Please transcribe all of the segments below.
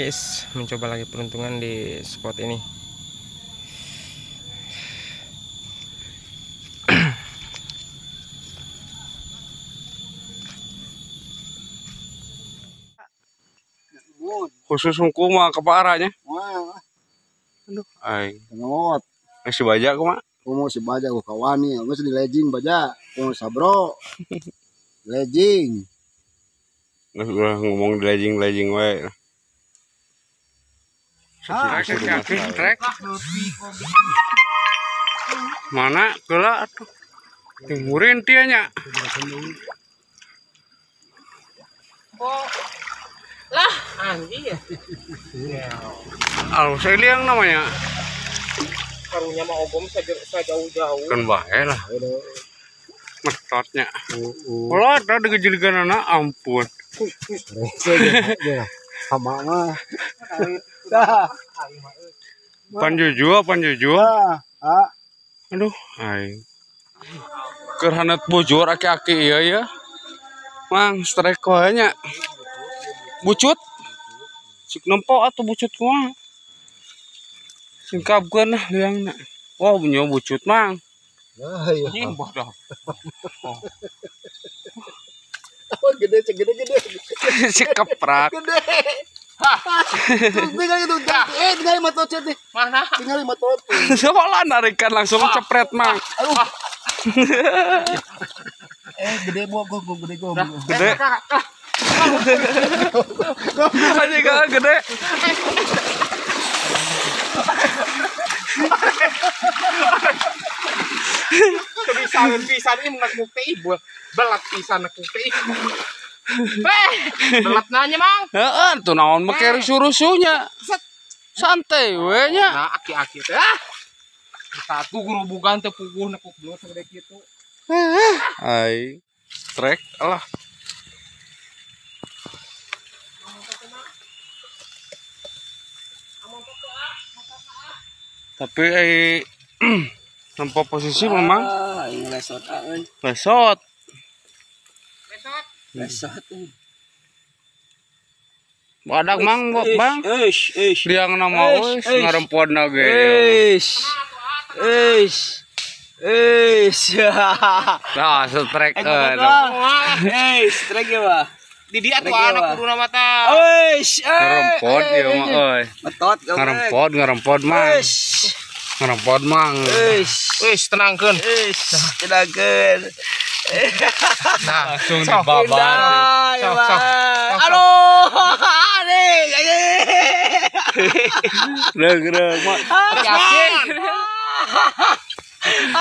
guys, mencoba lagi peruntungan di spot ini. Khusus hukum mah keparahnya. Wah. Aduh, aing. Ngot. Si baja kumaha? Kumaha si baja ku kawani, geus di legging baja. Kumaha sabro. Legging. Geus ulah ngomong di legging-legging wae. Trek. Mana geula atuh. Timurin tia nya. Lah, anjing ya. Alus liang namanya. Karunya mah ogom sajauh-jauh. Kan bae lah. Metotnya. Ulah ada gejeligan anak ampun. Sama mah. Panjujua, panjujua. Aduh, aing. Keur haneut bujur aki-aki ieu ya. Mang strike wae nya. Bucut. Cik nempo atuh bucut kumaha. Singkapkeun lah liangna. Wah, nya bucut mang. Nah, iya. Anjing bodoh. Oh, gede, gede, gede. Si keprak. Gede. Tinggal itu, tinggal lima tocet nih. Mana? Tinggal 5 tot. Soalnya narikan langsung cepret mang. Aduh. Gede gua, gede gua. Gede. Anjing gede. Kebiasaan pisan ini nekuk teh belat pisan nekuk teh. Belat nanya mang. Heeh, tuh naon make rusuh-rusuhnya. Santai we nya. Nah, aki-aki teh ah. Satu gurubugan teh puguh nekuk belut segede kitu. Ai. Trek lah. Tapi nempo posisi memang lesot lesot. Lesot. Lesot. Badak mang bang. Eish, eish. Liang nama euy ngarempodna ge. Eish. Eish. Eish. Nah, strike. Eish, strike ya, Pak. Di dia tuh anak kudu nama ta. Eish, ngarempod ieu mah euy. Betot ngarempod, ngarempod mang. Ngarempod mang. Eish. Eish, tenangkeun. Eish, tenangkeun. Nah, langsung dibabar. Sok, sok. Aduh, nih. Reug-reug mah.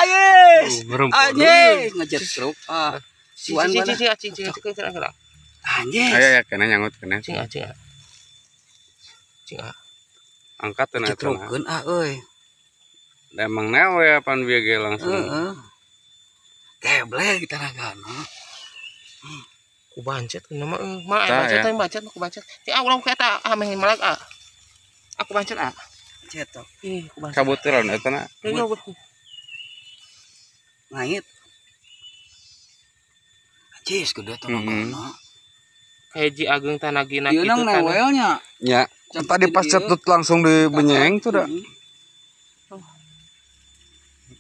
Ayo. Anjing, ngejetruk. Ah. Cing cing cing cing cing cing. Anjing. Ayo ya kena nyangut kena. Cing cing. Cing. Angkat teu Jetrukeun ah euy. Emang newe pan bieu ge langsung. Heeh. Geblek tanagana. Ku bancet kunaon mah mah bancet teh bancet ku bancet. Ti ah ulah ku eta ah meh malag ah. Aku bancet ah. Cetok. Ih, ku bancet. Kabuturan eta na. Ngait. Anjis gede tanagana. Hiji ageng tanagina kitu kan. Ieu newelnya. Nya. Tadi pas cetut langsung dibenyeng tuh dah.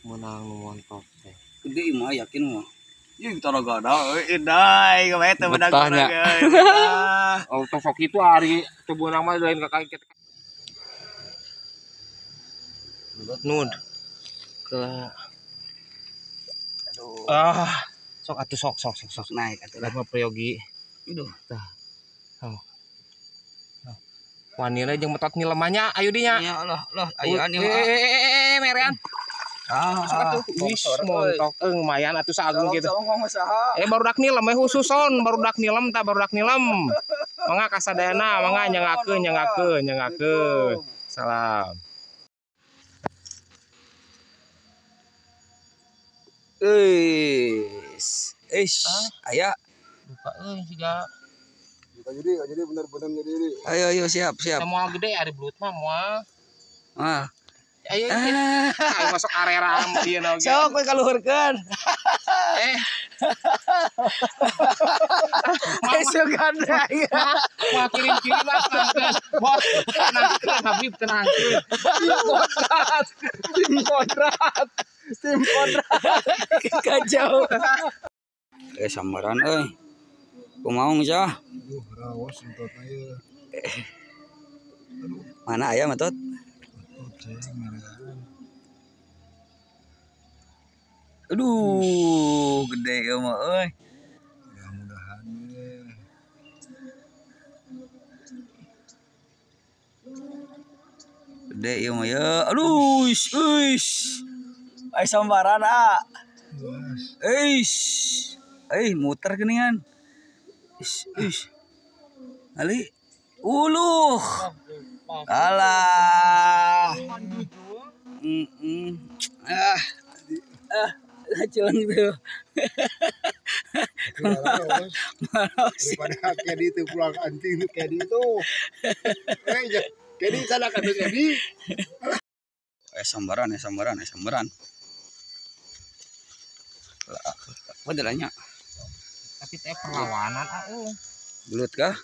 Menang nu montok teh. Gede mah yakin mah. Jeung tanagana euy indai kumaha teh menang tanagana. Oh, tong sok kitu ari teu beunang mah lain ka kakek. Nud. Ke Aduh. Ah, sok atuh sok sok sok sok naik atuh lah mah priyogi. Aduh, tah. Oh. Wanina jeung metot nilemannya ayo dinya. Ya Allah, Allah aya anu. Merean. Ah, sok atuh. Wis montok lumayan atuh sagung kitu. Barudak nilem we khususon, barudak nilem tah barudak nilem. Mangga kasadayana, mangga nyangakeun nyangakeun nyangakeun. Salam. Eish, eish, aya. Lupa euy siga. Enggak jadi bener-bener jadi. Ayo ayo siap siap. Moal gede ari belut mah moal. Ah. Ayo ayo masuk area ieu oge. Sok we kaluhurkeun. Sugan Mau kirim-kirim lah, tenangkeun. Bos, tenangkeun Habib, tenangkeun. Tim kodrat. Tim kodrat. Kacau. Sambaran euy. Kumaha geus ah? Aduh, rawas entot aya. Mana aya matot? Aduh, gede ieu mah euy. Mudah-mudahan we. Gede ieu mah ya. Aduh, euis. Ai sambaran ah. Euis. Muter geuningan. Is, is. Ali. Uluh. Alah. Ah. Ah, cuman gitu. Daripada kedi itu pulang anjing kedi itu. Kedi sana kata kedi. Sambaran, sambaran, sambaran. Lah, apa jalannya? Tapi teh perlawanan ah. Belut kah?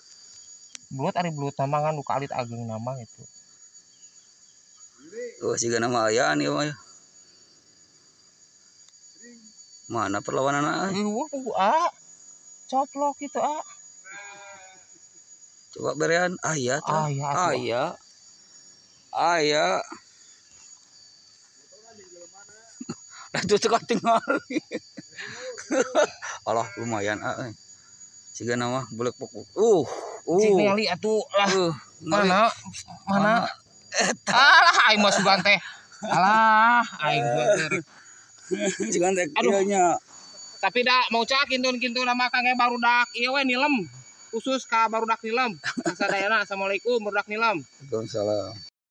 Belut ari belut nama kan luka alit ageng nama gitu. Oh, siga nama ayaan ieu mah. Mana perlawanan ah? Ah. Coplok gitu ah. Coba berean aya tah. Aya. Aya. Lah tuh tinggal. Alah lumayan ah. Siga nama bulek pok. Cik ningali atuh lah. Mana? Mana? Alah aing mah sugan teh. Alah aing teh. Sugan teh ieu nya. Tapi da mau cak kintun-kintun nama kang barudak ieu we nilem. Khusus ka barudak nilem. Sadayana assalamualaikum barudak nilem. Waalaikumsalam.